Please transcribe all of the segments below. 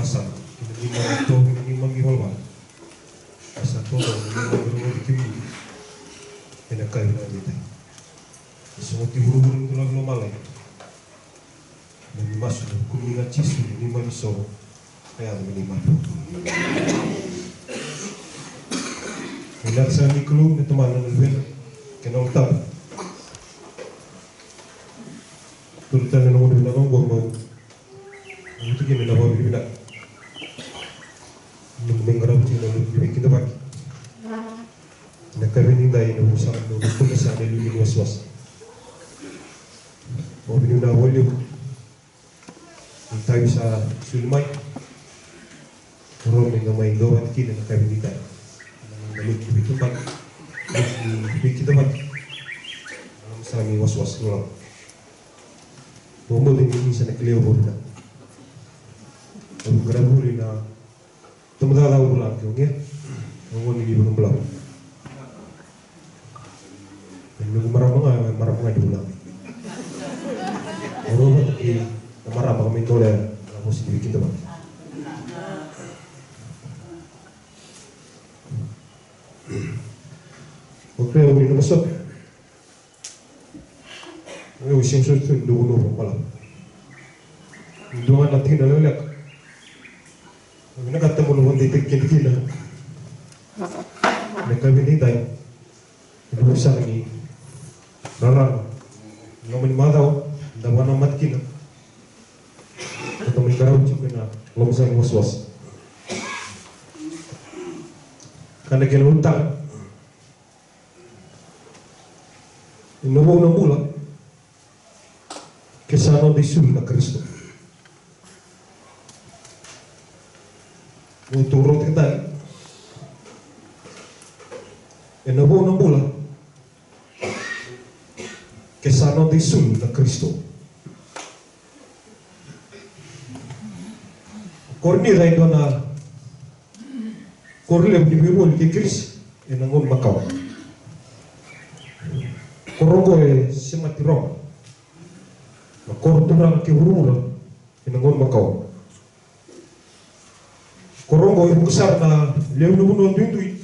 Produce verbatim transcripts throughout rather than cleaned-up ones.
Sa kina ni mami tovi ni mami valavala. Sa tovi ni mami rogoci kemuni. Ena kavi na vita. Ni sogoti vuravura ni dolavi lomalagi. Na ni masu na kumi ga Jisu ni mami soro. Kaya na ni mami. Ni lasa ni Kalou na Tamana na Luvena. Kena Yalo Tabu. Turu tale na nodra vinaka oqo. Vutu kina na vakavinavinaka. Ni mai qaravi tiko na noqu veikidavaki. Na kavi ni dai na vusa na noqu kudra sa na liuliu ni wasawasa. Vakavinavinaka vakalevu. Ni tavi sa suli mai. Ro me ga mai dovata kina na kavi ni dai. Na noqu veikidavaki. Noqu veikidavaki. Na sa ni wasawasa. Mo mo de ni sa na kilai o voli na. Au qara voli na tamata da vula ke o nge. Au ngoni ni vula bula. Ni marama ga, marama ga ni vula. Au vata ki na marama ga me dole na vosi ni vikida vata. O kre au ni na masota. Au sega soti tu ni dua vanua vakabalavu. Dua ga na tikina lekaleka. Vinakata mo na vakadeitaki keda kina. Me kavi ni dai. Ena vuku sara ni rarama. Loma ni macawa, da vakanamata kina. Da mai qaravi tiko ena loma sara ni wasawasa. Ka na kena ulutaga. Ena vou na bula, ke sa noda isulu na Karisito. Tou rauta tale. Ena vou na bula, ke sa noda isulu na Karisito. Korinica e dua na koro levu ni veivoli kei Kirisi ena gauna makawa. Koro oqo e semati Roma. Na koro turaga kei vuravura ena gauna makawa. Koro oqo e vuqa sara na lewe ni vanua duidui.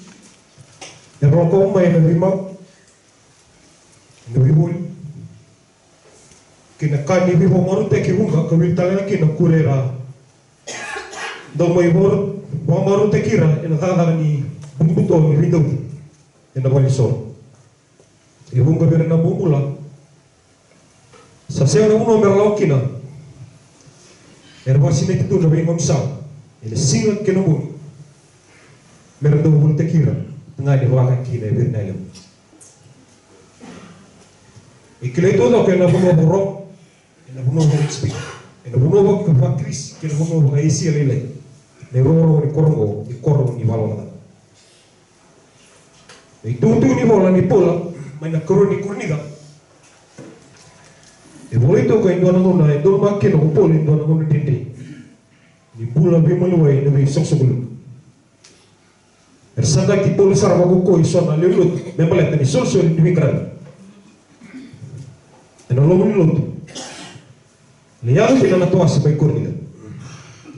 Era lako mai ena veimau, ena veivoli. Kei na ka ni veivakamarautaki e vuqa ka wili tale ga kina kure era dau mai vakamarautaki ira ena cakacaka ni butobuto ni veidauci ena valenisoro. E vuqa vei ira na bobula sa sega na vanua mera lako kina. Era vakasinaiti tu na veigaunisala ena siga kei na bogi mera dau volitaki ira ga ni vaka kina e vei ira na yalewa. E kilai taucoko ena vanua vakaRoma, ena vanua vakaIjipita, ena vanua vakaKirisi kei na vanua vakaEsia lailai. Na irogorogo ni koro oqo ni koro ni valavala ca. Na itukutuku ni vola nei Paula mai na karua ni Korinica. E volai toka e dua na gauna e donumaka kina ko Paula e dua na gauna dredre ni bula veimaliwai ena veisoqosoqo lotu. Era sa qai tiko sara vakaukaua eso na lewe ni lotu me baleta na isolisoli ni veiqaravi ena loma ni lotu. Na yaco kina na tawase mai Korinica.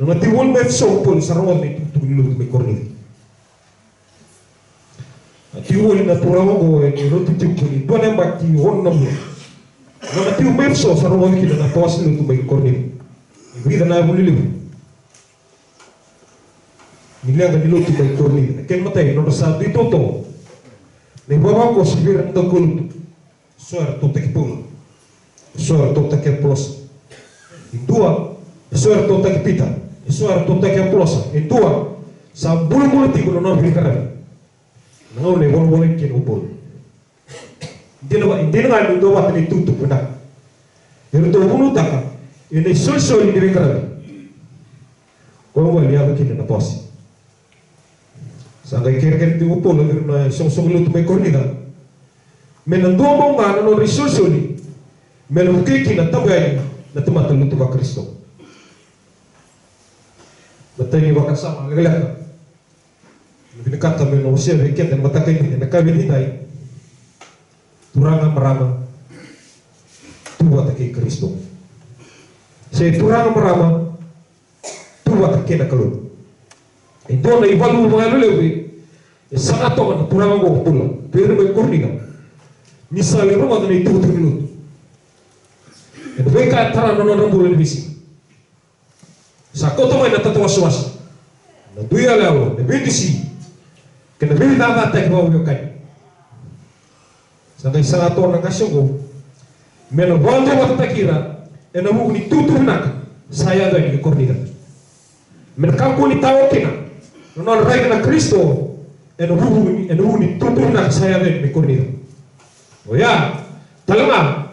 Na nona tiko voli mai Efeso, Paula sa rogoca na itukutuku ni lotu mai Korinica. Na tiko voli na turaga oqo e rauti tiko ni dua na yabaki ono na vula. Na nona tiko mai Efeso sa rogoca kina na tawase ni lotu mai Korinica. E vica na yavulelevu ni leqa ni lotu mai Korinica. Na kena imatai, nodra sa dui toto na ivavakoso vei ira na daukaulotu. So era totaki Paula. So era totaki Apolosa. E dua, so era totaki Pita. So era totaki Apolosa. E dua, sa bulabula tiko na nona veiqaravi. Na gauna e volavola kina o Paula. Dina va, dina ga ni dua vata na itukutuku vinaka. Eratou vunautaka ena isolisoli ni veiqaravi. Koya gona e yaco kina na tawase. Sa qai kerekere tiko o Paula vei ira na isoqosoqo lotu mai Korinica me na duabau ga na nodra isolisoli me na vukei kina tabu yani na tamata lotu vaKarisito. Matai ni vakasama lekaleka. Na vinakata me na wasea vei keda ena mataka edaidai na kavi edaidai. Turaga, marama, tu vata kei Karisito. Se turaga, marama, tu vata kei na Kalou. E dua na ivalu vakayalo levu e saga toka na turaga oqo bula vei ira mai Korinica. Ni sa lai rogoca na itukutuku ni lotu. Ena veika e tara na nodra bula ni veisiga. Sa koto mai na tatawasewase, na dui yaloyalo, na veidusi kei na veicacataki vakaveiwekani. Sa qai saga toka na qase oqo me na vakaduavatataki ira ena vuku ni tutu vinaka sa yaco yani ki Korinica. Me na kakua ni tawa kina na nodra raica na Karisito ena vuku ni, ena vuku ni tutu vinaka sa yaco yani mai Korinica. Oya tale ga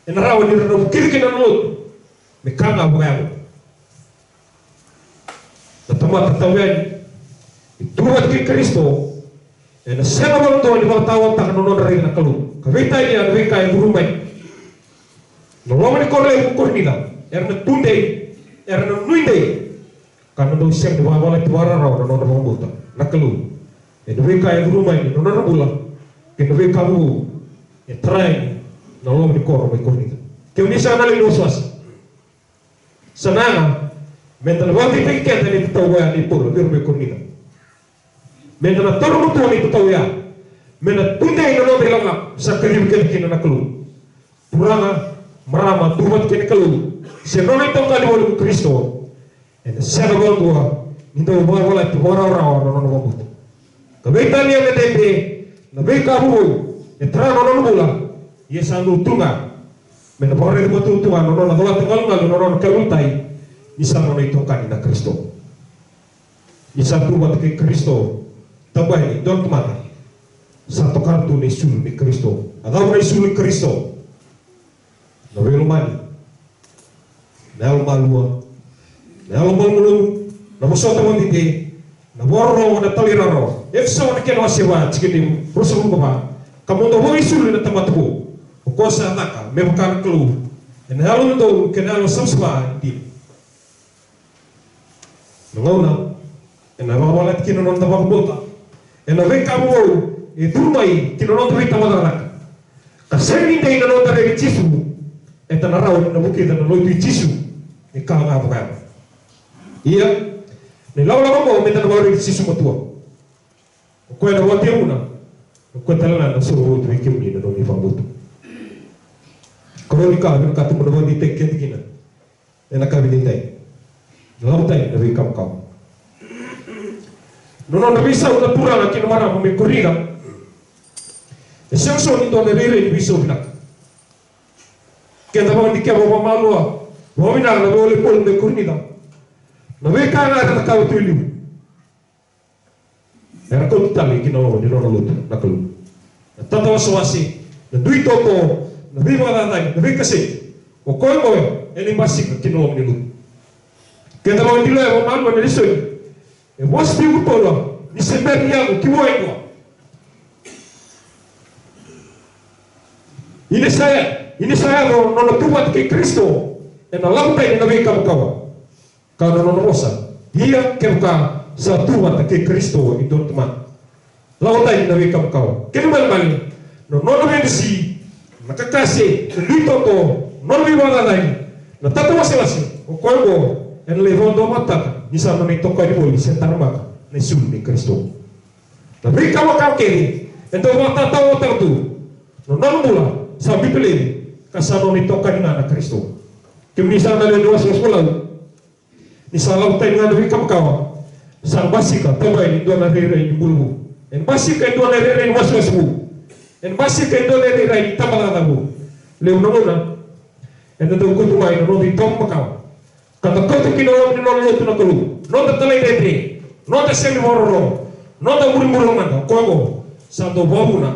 ena rawa ni ra na vukici kina na lotu me ka ga vakayalo. Na tamata tawa yani e tu vata kei Karisito ena sega vakadua ni vakataotaka na nodra raica na Kalou. Ka veitalia na veika e curu mai na loma ni koro levu Korinica, era na tudei, era na nuidei, ka na dau sega ni vakavalati vakarawarawa na nodra vakabauta na Kalou ena veika e curu mai na nodra bula kei na veika vovou e tara yani na loma ni koro mai Korinica. Kemuni saka na lewe ni wasewase, sa na yaga meda na vakadeitaki keda ena itatau oya nei Paula vei ira mai Korinica. Meda na taura matua na itatau oya, me na tudei na noda ilakolako sa kacivi keda kina na Kalou. Turaga, marama, tu vata kei na Kalou se nona itokani voli ko Karisito, ena sega vakadua ni dau vakavalati vakarawarawa na nona vakabauta. Ka veitalia me dede na veika vovou e tara na nona bula, ia sa dau tu ga me na vakaraici matua tu ga na nona colata galugalu na nona kauveilatai ni sa nona itokani na Karisito. Ni sa tu vata kei Karisito, tabua yani e dua na tamata sa tokara tu na isulu ni Karisito. A cava na isulu ni Karisito? Na veilomani, na yalomalua, na yalomalumalumu, na vosota vakadede, na vakarorogo, na talairawarawa. Efeso na kena wase va, tikina e ruasagavulu ka va. Ka mo dou vakaisulu ena tamata vou, o koya sa caka me vaka na Kalou ena yalododonu kei na yalo savasava dina. Na gauna ena vakavalati kina na noda vakabauta ena veika vovou e curu mai ki na noda veitavacakacaka, ka sega ni dei na noda raici Jisu, eda na rawa ni na vukica na lotu i Jisu ni ka ga vakayalo. Ia, na ilakolako oqo meda na vakaraici Jisu matua. O koya na vakatiyavuna, o koya tale ga na soro votu vei kemuni na nomuni vakabauta. Karua ni ka, vinakata mo na vakadeitaki keda kina ena ka vinaitai, na lako tani na veika makawa. Na nodra veisau na turaga kei na marama mai Korinica, e sega soti ni dua na rairai ni veisau vinaka. Keda vakadikeva vakamalua vakavinaka na veiwalei Paula mai Korinica, na veika ga era cakava tu e liu. Era kauta tale ki na loma ni nona lotu na Kalou. Na tatawasewase, na dui toto, na veivakacacani, na veikaseti. O koya oqo ena basika ki na loma ni lotu. Keda vakadiloya vakamalua na lesoni. E vosa tiko o Paula ni se bera ni yaco ki vua e dua. Ia ni sa ya, ia ni sa yaco na nona tu vata kei Karisito, ena lako tani na veika makawa. Ka na nona vosa, ia kevaka sa tu vata kei Karisito e dua na tamata, lako tani na veika makawa. Kena ibalebale, na nona veidusi, na kakase, na dui toto, na nona veivakacacani, na tatawasewase, o koya oqo ena lai vakaduavatataka ni sa nona itokani voli se daramaka na isulu nei Karisito. Na veika makawa kece e dau vakatataotaka tu na nona bula, sa biuta laivi ka sa nona itokani ga na Karisito. Kemuni saka na lewe ni wasewase ko Lau, ni sa lako tani ga na veika makawa, sa basika tabu yani e dua na rairai ni bula vou. Ena basika e dua na rairai ni wasewase vou. Ena basika e dua na rairai ni tabacakacaka vou. Levu na gauna eda dau kauta mai na noda itovo makawa, ka da kauta ki na loma ni nona lotu na Kalou, noda talaidredre, noda sega ni vakarorogo, noda buriburi mada, o koya oqo sa dau vakavuna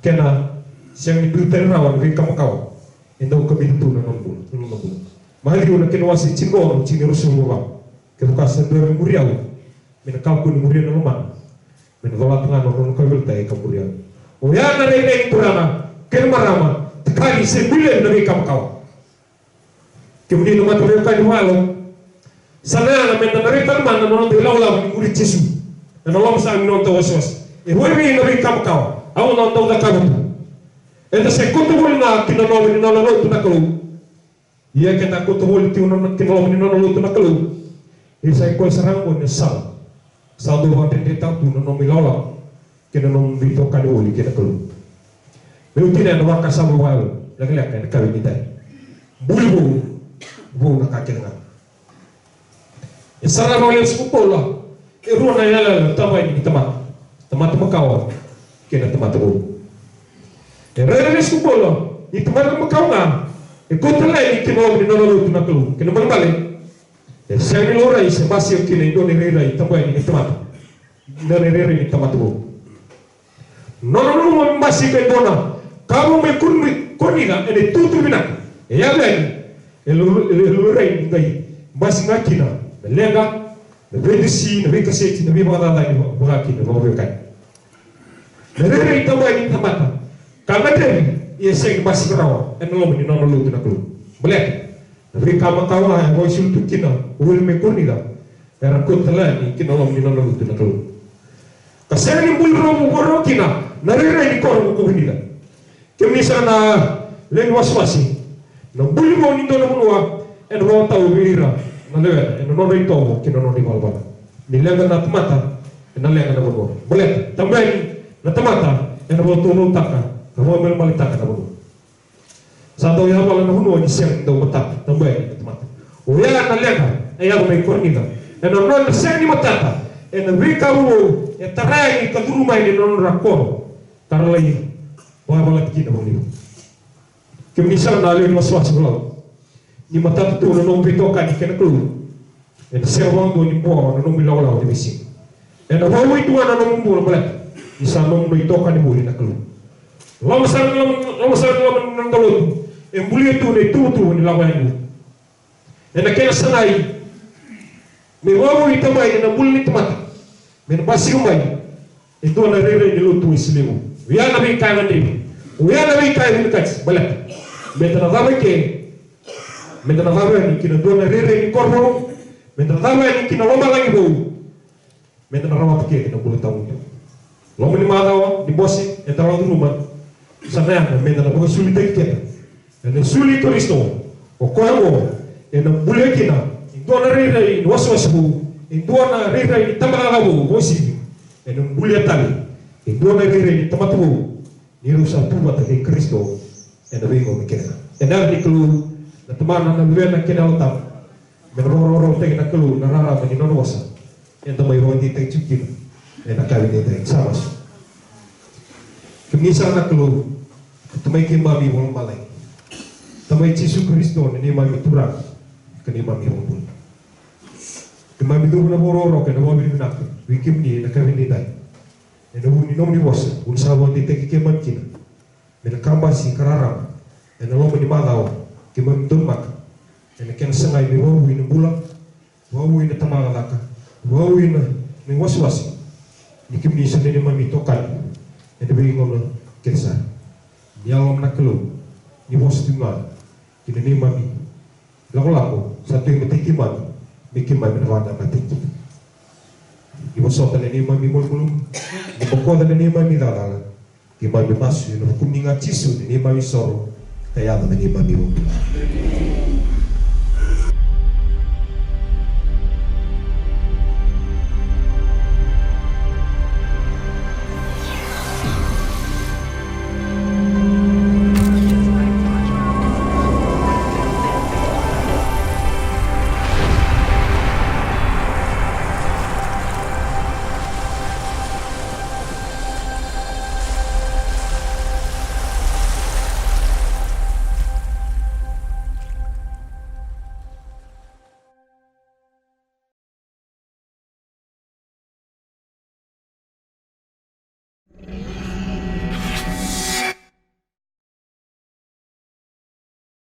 kei na sega ni biu tani rawa na veika makawa e dau kamica tu na nona bula, na nona bula. Maciu na kena wase tinikaono, tikina e ruasagavulu ka va. Kevaka sa dua me muri au, me na kakua ni muria na lomana, me na colata ga na nona kauveilatai ka muri au. Oya na rairai ni turaga kei na marama, takali se biu laivi na veika makawa. Kemuni na mataveiwekani vakayalo, sa na yaga meda na raica tale mada na noda ilakolako ni muri Jisu ena loma saka ni noda wasewase. E vei na veika makawa au na dau cakava tu? Eda se kauta voli ga ki na loma ni nona lotu na Kalou. Ia keda kauta voli tiko na, ki na loma ni nona lotu na Kalou, Ni sa i koya sara ga qo na sala sa dau vakadredretaka tu na nomu ilawalawa kei na nomu veitokani voli kei na Kalou. Meu tinia na vakasama vakalekaleka ena kavi ni dai. Buli vou, vou na ka kece ga. E sarava vakalevu ko Paula e rua na yalayala tabua yani ni tamata, tamata makawa kei na tamata vou. E rairai lesu ko Paula ni tamata makawa ga e kauta yani ki na loma ni nona lotu na Kalou. Kena ibalebale e sega ni laurai se basika kina e dua na irairai tabua yani ni tamata, dua na irairai ni tamata vou. Nona nanuma me basika e dua na ka vou mai Kori-, Korinica ena itutu vinaka e yaco yani, e lu-, e lu-, e lurai ni qai basika ga kina na leqa, na veidusi, na veikaseti, na veivakacacani vaka kina na vakaveiwekani. Na rairai tabua yani ni tamata ka gadrevi, ia e sega ni basika rawa ena loma ni nona lotu na Kalou. Baleta na veika makawa ga e vakaisulu tu kina o ira mai Korinica era kauta yani ki na loma ni nona lotu na Kalou. Ka sega ni buli rawa vua kina na rairai ni koro ko Korinica. Kemuni saka na lewe ni wasewase, na buli vou ni dua na vanua ena vakatau vei ira na lewena ena nodra itovo kei na nodra ivalavala. Ni leqa na tamata ena leqa na vanua. Baleta tabua yani na tamata ena vakatauvatataka ka vakamalumalumutaka na vanua. Sa dau yavala na vanua ni sega ni dau matata, tabua yani na tamata. Oya na leqa e yaco mai Korinica ena nodra sega ni matata ena veika vou e tara yani ka curu mai ena nodra koro ka ra lai vakayavalati kina vakalevu. Kemuni saka na lewe ni wasewase, ni matata tu na nomu veitokani kei na Kalou, ena sega vakadua ni bua na nomu ilawalawa ni veisiga. Ena vakavoui tu ga na nomu bula baleta ni sa nomu itokani voli na Kalou. Loma sara, loma, loma sara, loma ni noda lotu e bulia tu na ituvatuva ni lako yani. Ena kena sagai me vakavoui tabua yani na bula ni tamata, me na basika mai e dua na rairai ni lotu e silivu. Oya na veika e gadrevi, oya na veika e vinakati baleta meda na cava eke, meda na cava yani ki na dua na rairai ni koro vou, meda na cava yani ki na lomalagi vou, meda na rawata kece na bula tawamudu. Loma ni macawa ni bose eda lako curuma, sa na yaga meda na vakasulitaki keda ena sulu i Karisito. O koya oqo ena bulia kina e dua na rairai ni wasewase vou, e dua na rairai ni tabacakacaka vou, vou sivi. Ena bulia tale e dua na rairai ni tamata vou, ni rau sa tu vata kei Karisito ena veigauna kece. Ena yaca ni Kalou na Tamana, na Luvena kei na Yalo Tabu. Me na vakarokorokotaki na Kalou na rarama ni nona vosa eda mai vakadeitaki tiko kina ena kavi ni dai. Sa masu. Kemuni saka na Kalou, Tamai keimami vakalomalagi, Tamai Jisu Karisito na neimami Turaga ka neimami iVakabula. Keimami cuva na vakarokoroko ena vakavinavinaka vei kemuni ena kavi ni dai. Ena vuku ni nomuni vosa, o ni sa vakadeitaki keimami kina me na kabasi ka rarama ena loma ni macawa keimami donumaka. Ena kena sagai me vakavoui na bula, vakavoui na tabacakacaka, vakavoui na, na iwasewase. Ni kemuni sa neimami itokani ena veigauna kece sara. Ni yalololoma na Kalou, ni vosa tu ga ki na neimami lakolako, sa tu e matai keimami me keimami na vakadamatetaki. Ni vosota na neimami malumalumu, ni bokoca na neimami cakacaka. Keimami masu ena vukumuni ga Jisu na neimami isoro ka yaco na neimami iVakabula.